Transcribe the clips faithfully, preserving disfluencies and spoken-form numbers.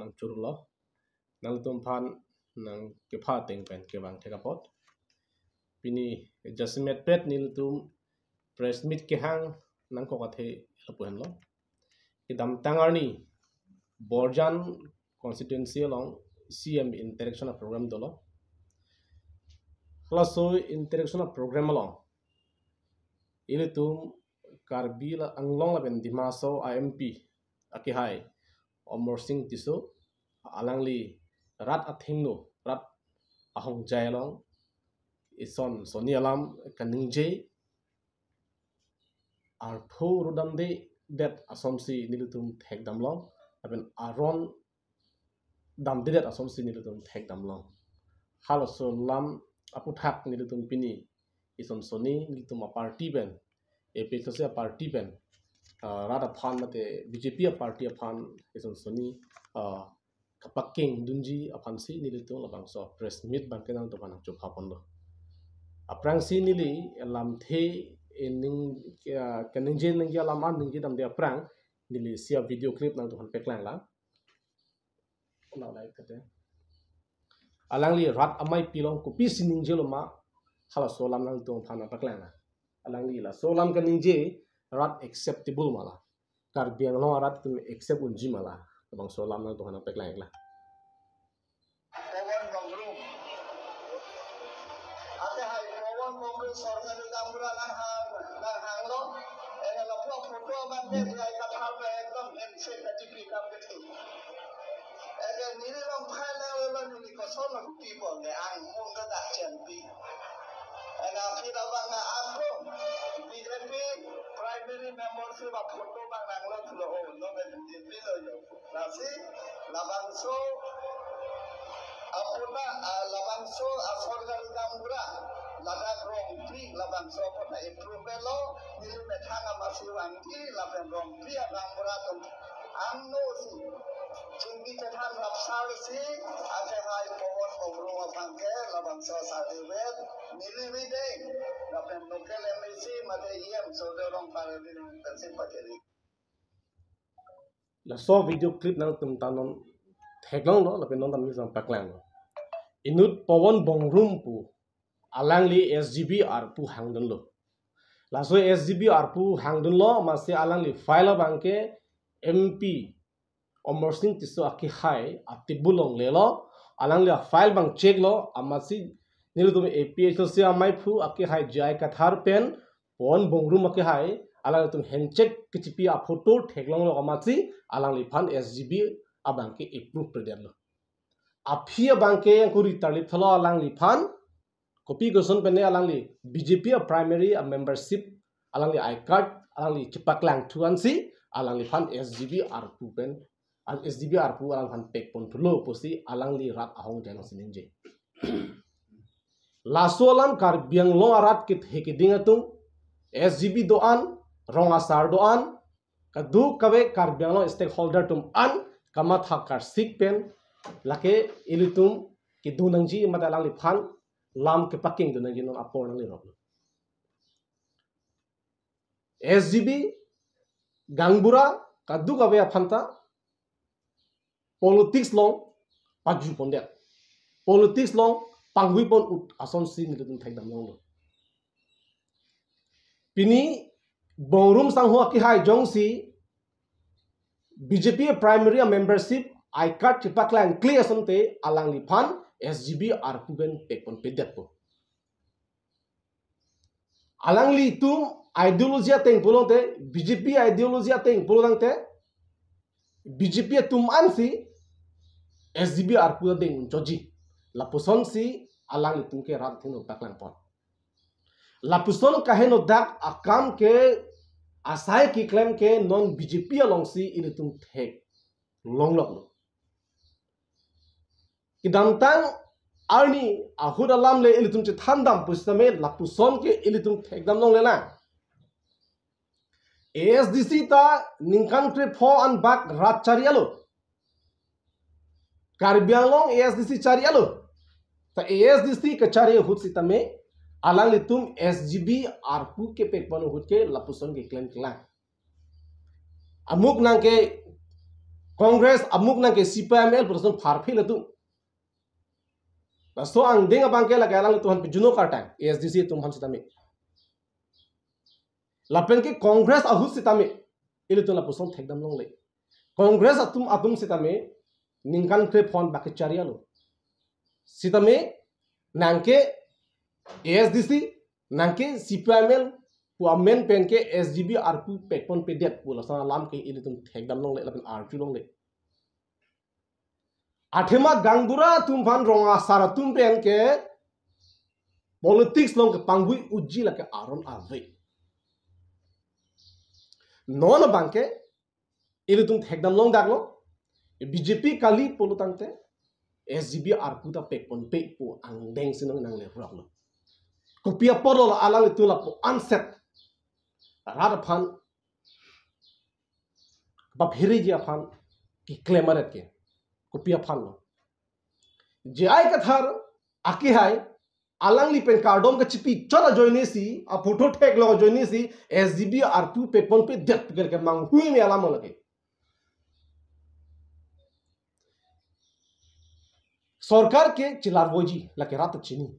nangchurlo. Nangtum aphan nangkepha ateng pen kevang thek apot, pini jasemet pet nelitum press meet kehang nangkok athe lapu henlo. Kedamtang arni Borjan constituency along C M interaction a-program dolo. Halaso interaction a-program along ilitum Karbi la Anglong lapen Dima Hasao a-M P akehai Amarsing Tisso, alangli rat athengno, rat ahongjai along ison sonni alam kaningje arthu rudamdedet asonsi nelitum thekdamlong, lapen aron damdedet asonsi nelitum thekdamlong. Halaso alam aputhak nelitum pini ison sonni nelitum a-party pen, A P H L C a-party pen, ah, rat aphan mate B J P a-party aphan ison sonni, ah, kapakengdunji aphansi nelitum labangso press meet abangke nangtum aphan nangchephaponlo. Aphrangsi neli lamthe ining, ah, kaningje ningje alam an ningjedamde aphrang neli isi a-video clip nangtum aphan paklanglang. Alangli rat ameipi along kopisi ningjelo ma, halaso alam nangtum aphan nangpaklanglang. Alangli laso alam kaningje rat acceptable ma la, Karbi Anglong arat atum accept unji ma la, labangso alam nangtum aphan nangpaklanglang. Pawan Bongrung. Akehai Pawan Bongrung sorkari gaonbura nanghang, nanghanglo. Ene lapu photo abang ke jai kathar pe ekdom handshake katipi kam kethe. Ene neli rong phai lang lo neli koson lo ruti pon ke ang mung ke dak chempi. Ene aphi labang na ako B J P primary membership a-photo abang nanglo thulo, oh, no ke B J P lo yo. Lasi labangso apuna, ah, labangso asorkari gaonbura ladak Rongpi labangso apuna approve lo, neli methang amatsi vangji lapen Rongpi agaonbura atum angno si chingki chethan rapsarsi akehai Pawan Bongrung abangke labangso sartifiket neli rideng lapen local M A C mate E M Surjya Rongphar rideng pensi pacheri. Laso video clip nangtum ta non theklonglo, lapen non ta neli nangpaklanglo. Inut Pawan Bongrung pu alangli S G B arpu hangdunlo. Laso S G B arpu hangdunlo, amatsi alangli file abangke M P Amarsing Tisso akehai a-table along lelo, alangli a-file abang check lo, amatsi nelitum A P H L C ameiphu akehai J I Kathar pen Pawan Bongrung akehai, alangtum handshake kachipi a-photo theklonglo amatsi alangliphan S G B abangke approve pledetlo. Aphi abangke yang kuri tarlip thalo alangliphan, kopi koson pen alangli B J P a-primary a-membership, alangli I card, alangli chepaklangthu ansi alangliphan S G B arpu pen, ah, S G B arpu alangliphan pekponthulo pusi alangli rat ahongjai alongsi ningje. Laso alam Karbi Anglong arat kethe keding atum, S G B do-an, rong asar do-an, kadokave Karbi Anglong stakeholder atum an kamatha karsik pen lake ilitum kedo nangji mate alangliphan lam kepakengdun nangji non apor nangliroklo. S G B gaonbura kadokave aphanta politics along paju pondet, politics along panghui pon-ut asonsi nelitum thekdamlonglo. Pini Bongrung sangho akehai jongsi B J P primary a-membership I card chepaklangkle asonte alangliphan S G B arpu pen pekponpedetpo. Alanglitum ideology ateng pulote, B J P ideology ateng pulotangte, B J P atum ansi S G B arpu adeng unchoji. Lapusonsi alanglitum ke rat athengno paklangpon. Lapuson kaheno dak akam ke asai keklem ke non B J P alongsi ilitum theklongloklo. Kedamtang arni ahut alam le ilitum chethandam pusitame lapuson ke ilitum thekdamlonglelang. A S D C ta ningkan krepho anbak rat chari-alo. Karbi Anglong A S D C chari-alo. Ta A S D C kachari ahut sitame alanglitum S G B arpu kepekpon ahut ke lapuson keklemklelang. Amuk nangke Congress amuk nang ke C P I M L puson pharphi latum. Laso angdeng abang ke lake alanglitum aphan pijuno kartang, A S D C atum aphan sitame. Lapen ke Congress ahut sitame, ilitum lapuson thekdam longle. Congress atum atum sitame, ningkan krephongo baki chari alo. Sitame, nang ke A S D C, nang ke C P I M L, pu amen pen ke S G B arpu pekponpedet pu lason alam ke ilitum thekdam longle, lapen arju longle. Athema gaonbura atum aphan rong asar atum pen ke politics along kepangvui unji lake aron ave. Non abang ke ilitum thekdam longdaklo, B J P kali pulo tangte S G B arpu ta pekponpe pu angdeng si nanglevroklo. Kopi apotlo alanglitum lapu anset rat aphan bapheriji aphan keklem aret ke. Kopi aphanlo. J I Kathar akehai alangli pen kardom kachipi chot ajoine si, aphoto theklong ajoine si, S G B arpu pekponpedet pu ke manghui me alam lake. Sorkar ke chelarvoiji lake rat chini.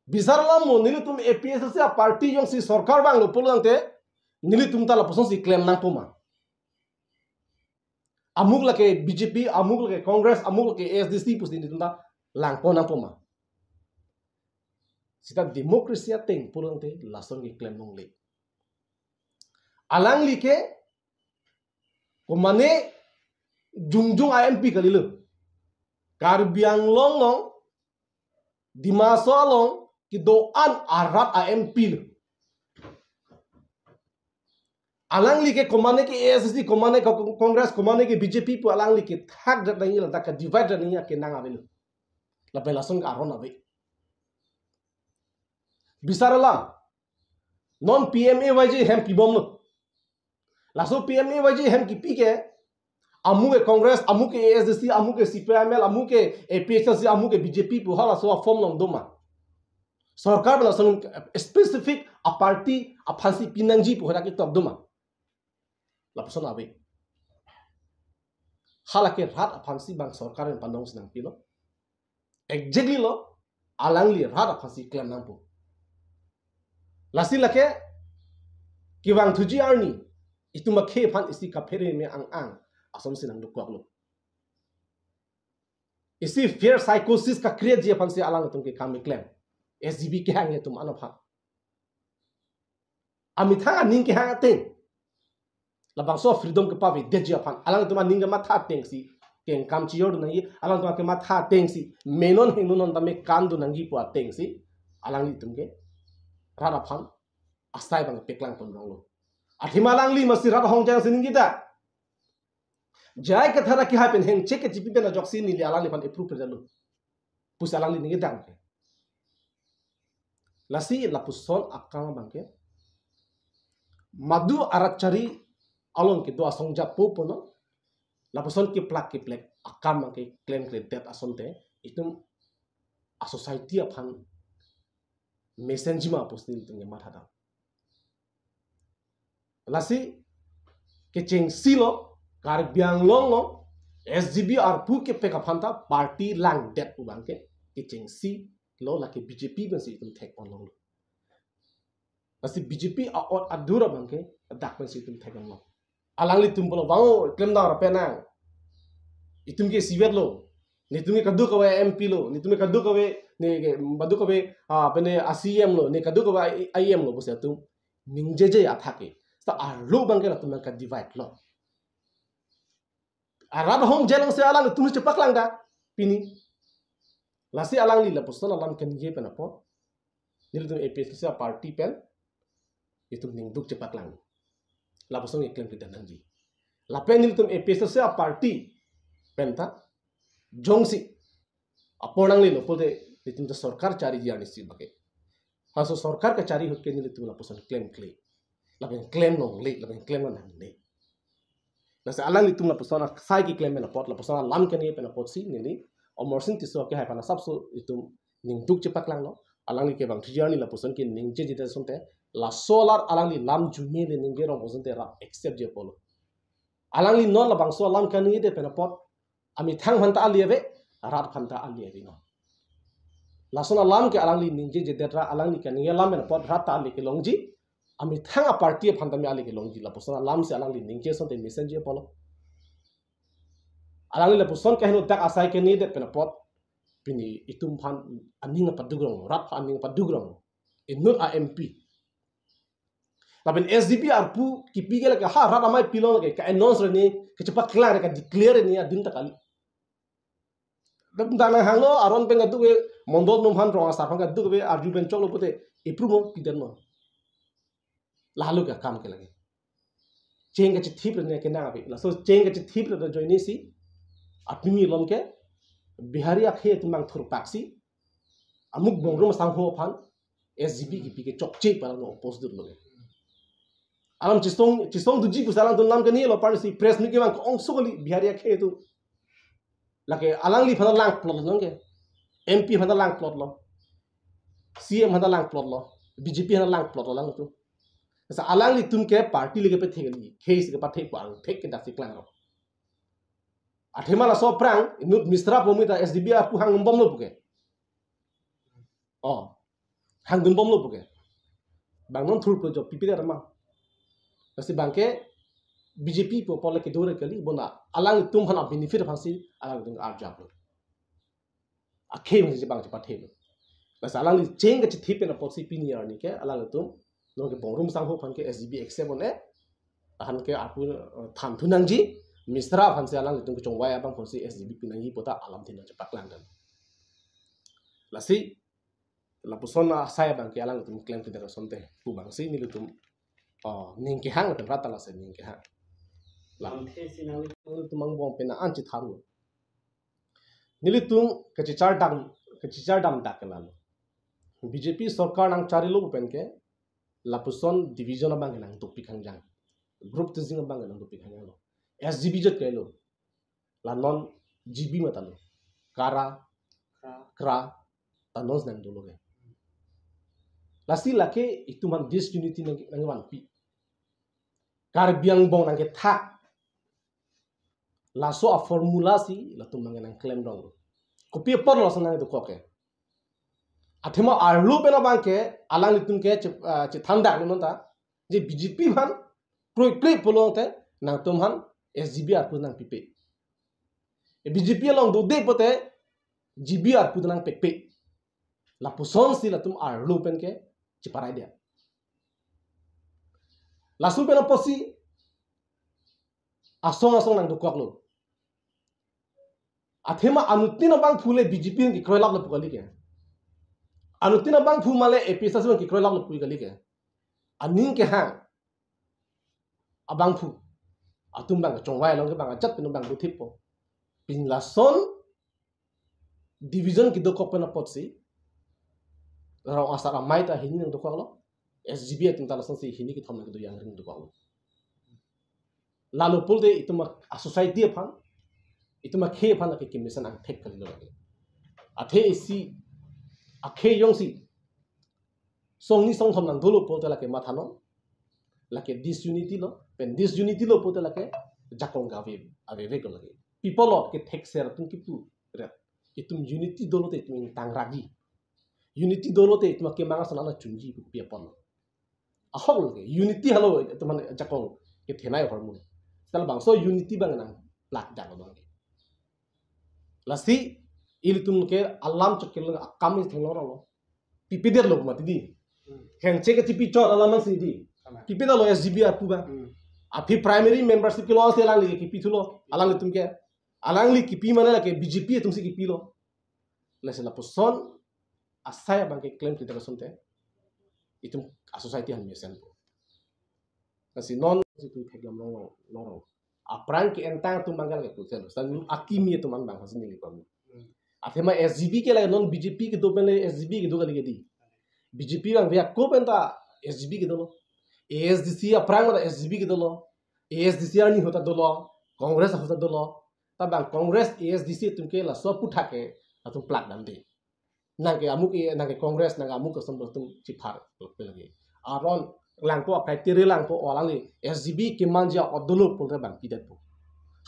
Bisar alam mo nelitum A P H L C aparty jongsi sorkar vanglo pulo tangte nelitum ta lapuson si klem nangpo ma. Amuk lake B J P, amuk lake Congress, amuk lake A S D C pusi nelitum ta langpon nangpo ma. Sita democracy ateng pulo tangte lason keklem longle. Alangli ke komane jongjong a-M P kalilo. Karbi Anglong along, Dima Hasao along kedo-an arat a-M P lo. Alangli ke komane ke A S D C, komane ke Congress, komane ke B J P pu alangli kethakdet nangji ladak ke divide nangji akenang avelo. Lapen lason ke aron ave. Bisar alam. Non P M A Y G hem pibomlo. Laso P M A Y G hem kipi ke, amuk ke Congress, amuk ke A S D C, amuk ke C P I M L, amuk ke A P H L C, amuk ke B J P pu halaso a-form along doma. Sorkar pen lason specific aparty aphansi pinangji pu hadak ketok doma. Lapuson ave. Halake rat aphansi bang sorkar pen pandong si nangpilo. Exactly lo, alangli rat aphansi klem nangpo. Lasi lake kevangthuji arni, itum akhei aphan isi kaphere me ang-ang asonsi nangdukoklo. Isi fear psychosis ka-create ji aphansi alangtum ke kam keklem. S G B kehang atum an aphan. Amethang aning kehang ateng. Labangso freedom kepavedetji aphan. Alangtum aning kematha ateng si kengkam chijordun nangji. Alangtum kematha ateng si menon hingno non tame kandun nangji pu ateng si alanglitum ke rat aphan asai abang peklangpon ronglo. Athema alangli masi rat ahongjang si ningje ta. J I Kathar akehai pen hengchek kechipi pen ajoksi neli alangliphan approve perdalo. Pusi alangli ningje dang ke. Lasi lapuson akam abang ke. Madu arat chari along kedo asong japo punon. Lapuson keplak keplek akam abang ke klemkledet asonte. Itum a-society aphan mesenji ma pusi nelitum kematha dam. Lasi kechengsi lo Karbi Anglong along S G B arpu kepek aphan ta party langdet pu abang ke kechengsi lo lake B J P pensi itum thekpon longlo. Lasi B J P a-ot adur abang ke dak pensi itum thekpon long. Alanglitum pulo bang o klem dang rapenang. Itum ke isivet lo. Netum ke kadokave M P lo. Netum ke kadokave, ne ke kadokave, ah, pene a-C E M lo. Ne kadokave I E M lo pusi atum ningjeje athak ke. Seta arlo abang ke latum ka-divide lo. Arat ahongjang si alangtum chepaklang da pini. Lasi alangli lapuson alam keningje pen apot nelitum A P H L C aparty pen itum ningduk chepaklang. Lapuson keklem kedan nangji. Lapen nelitum A P H L C aparty pen ta jongsi apor nanglelo pulote nelitum ta sorkar chariji arni si bake. Halaso sorkar kachari ahut ke nelitum lapuson klemkle. Lapen klem longle, lapen klem nangne. Lasi alanglitum lapuson asai keklem pen apot, lapuson alam keningje pen apotsi neli Amarsing Tisso akehai aphan asapso itum ningduk chepaklanglo. Alangli kevangthuji arni lapuson keningjejedet asonte, laso alar alangli lam arjume le ningje rong asonte rat accept ji apotlo. Alangli non labangso alam kaningjedet pen apot amethang aphanta ale ave, rat aphanta ale ave non. Lason alam ke alangli ningjejedet ra alangli kaningje alam pen apot rat ta ale kelongji, amethang a-party aphan tame ale kelongji. Lapuson alam si alangli ningje asonte mesenji apotlo. Alangli lapuson kaheno dak asai kaningjedet pen apot pini itum aphan aning apaduk rong, rat aphan aning apaduk rong. Inut a-M P. Lapen S G B arpu kipi ke lake ha rat amei pilong lake ka-announce reni, kachepaklang re, ka-declare reni adim ta kali. Dam dana hanglo aron pen kaduk ke mondol atum aphan, rong asar aphan kaduk ke arju pen choklo pute, ipru mo piden mo. Lalu ke akam ke lake. Cheng kachethip reni kenang ave. Laso cheng kachethip reni ajoine si apimi along ke Bihari akhei atum abang thurpak si amuk Bongrung Asangho aphan S G B kipi ke chokche pu alang oppose dunlo ke. Alam chisong, chisong duji pusi alangtum alam kaningje lo, apar si press meet ke abang ke-ongso kali Bihari akhei atum. Lake alangliphan ta langplotlo non ke. M P aphan ta langplotlo. C M aphan ta langplotlo. B J P aphan ta langplotlo alangtum. Asa alanglitum ke party le kepathe kali. Khei si kepathe pu angthek ke dak si klangrong. Athema laso aphrang inut Misra pu amonit ta S G B arpu hangdumbomlo puke. Oh. Hangdumbomlo puke. Bang non thurpo jo pipi der ma. Lasi abang ke B J P pu apot le kedo re kali, bonta alangtum aphan a-benefit aphan si alangtum arjaplo. Akhei aphan si abang chepathelo. Lasi alangli cheng kachethip pen apot si pini arni ke alangtum non ke Bongrung Asangho aphan ke S G B accept un-e, ahan ke arpu, eh, thanthu nangji, Misra aphan si alanglitum kechongvai abang aphan si S G B pinangji pu ta alamthe nangchepaklang dam. Lasi lapuson asai abang ke alangtum klemkledet asonte pu abang si nelitum, oh, ning kehang lapen rat ta lasi ning kehang. Lam. Lamthe si nang- nelitum angbong pen an chethanlo. Nelitum kachichar dam, kachichar dam dak ke lalo. B J P sorkar nangcharilo pen ke lapuson division abang ke nangdopik hangjang. Group tezing abang ke nangdopik hangjanglo. S G B jat ke lo. La non G B mata lo. Kara, Kra. Kra, ta non nang dolo ke. Lasi lake itum aphan disunity nang, nangvanpi. Karbi angbong nangkethak. Laso a-formula si latum abang nangklemdunlo. Kopi apotlo lason nangdokok ke. Athema arlo pen abang ke alanglitum ke che-, ah, chethandaklo non ta. Je B J P aphan kroikre pulote nangtum aphan S G B arpu nangpipe. E B J P along dode pote G B arpu nangpepe. Lapuson si latum arlo pen ke cheparai dia. Laso pen apotsi asong asong nangdokoklo. Athema anuttin abangphu le B J P kekroilaplo pu kali ke. Anuttin abangphu ma le A P H L C abang kekroilaplo pu kali ke. Aning kehang abangphu atum abang chongvai along ke abang ajat pen abang dothippo. Pini lason division kedokok pen apotsi rong asar amei ta hini nangdokoklo, S G B atum ta lasonsi hini kethom nangkedo yang ring dokoklo. Lalu pulote itum a-society aphan, itum akhei aphan lake kemesen angthek kalilo lake. Athe isi akhei jongsi songni songthom nangdolo pulote lake mathanon, lake disunity lo, pen disunity lo pulote lake jakong kave, avevek lo lake. Pi apotlo ke thekser atum kipu ret. Itum unity dolote itum ingtang ragi. Unity dolote itum akemang ason ana chunji pu pi apotlo. Ahok lo ke, unity helo itum aphan jakong kethenei ahormu. Setelah bangso unity abang nangplakdaklo abang ke. Lasi ilitum ke alam chokir lo, akam isi theklong lo. Pipedetlo mati di. Hmm. Hengche ke tipi chot alam si di. Sama. Pipedetlo S G B arpu abang. Hmm. Aphi primary membership kelo si alangli ke kipithulo. Alanglitum ke. Alangli kipi mane lake B J P atum si kipilo. Lasi lapuson asai abang ke klemkledet asonte itum a-society aphan mesenpo. Lasi non itum theklong long long long. Aphrang ke-entang atum abang ke lake kuthelo. Seta akimi atum an abang hasi neli pam. Hmm. Athema S G B ke lake non B J P kedo pen le S G B kedo kali ke di. B J P abang via ko pen ta S G B kedolo. A S D C aphrang ta S G B kedolo. A S D C arni ahut ta dolo. Congress ahut ta dolo. Ta abang Congress A S D C atum ke laso aputhak ke atum plak damde. Nang ke amuk e, nang ke Congress, nang ke amuk ason atum chephar pe lake. Aron langpo, criteria langpo, o alangli S G B kemanji a-ot dolo pulote abang pidetpo.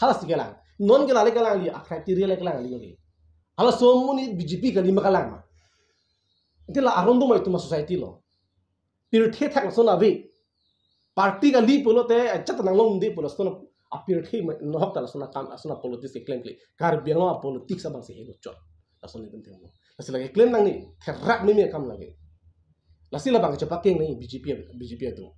Halasi kelang. Non ke la le kelangli, a criteria le kelangli, okay. Halaso amonit B J P kali ma kelang ma. Ante la aron do ma itum a-society along. Pirthe thak lason ave. Party kali pulote ajat nanglongde pu lason apirthe ma nohok ta lason akam, lason a-politics keklemkle. Karbi Anglong a-politics abang si helo chot. Lason itum thengno. Lasi lake klem nangne, therak meme akam lake. Lasi labang chepakeng nang B J P, B J P atum.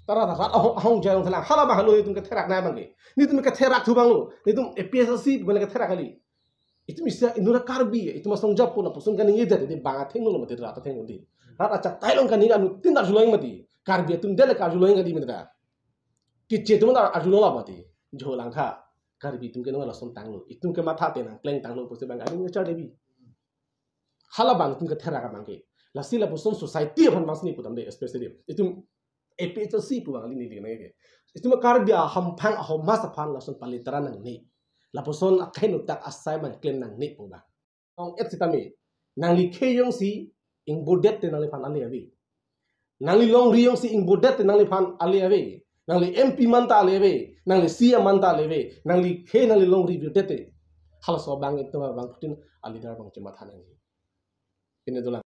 Tara tara ahong, ahong jai along thelang, halabang halo itum ketherak nang abang ke. Netum ketherak thu abang lo. Netum A P H L C abang ketherak kali. Itum isi inut a-Karbi, itum asong japo lapuson kaningje det, di bang athengno lo mati, rat athengno di. Rat achatai along kaningje anuttin arjulong mati. Karbi atum det le karjulong kali mati ta. Keche atum ta arjulong la mati. Jo langkha. Karbi atum ke nang lason tanglo. Itum kematha te nangkleng tanglo pusi bang adung ngecha devi. Halabang itum ketherak abang ke. Lasi lapuson society aphan mas ni putam de, especially itum A P H L C pu bang li ni ding ke. Itum Karbi ahamphang ahomas aphan lason palitara nangne. Lapuson akhei nutak asai bang klem nangne pu bang. Ong et sitame. Nangli khei jongsi ingbodet te nangliphan ale ave. Nangli longri jongsi ingbodet te nangliphan ale ave. Nangli M P man ta ale ave. Nangli C E M man ta ale ave. Nangli khei nangli longri bodet te. Halaso abang itum abangphutin a-leader abang chematha nangji. Pine dolang.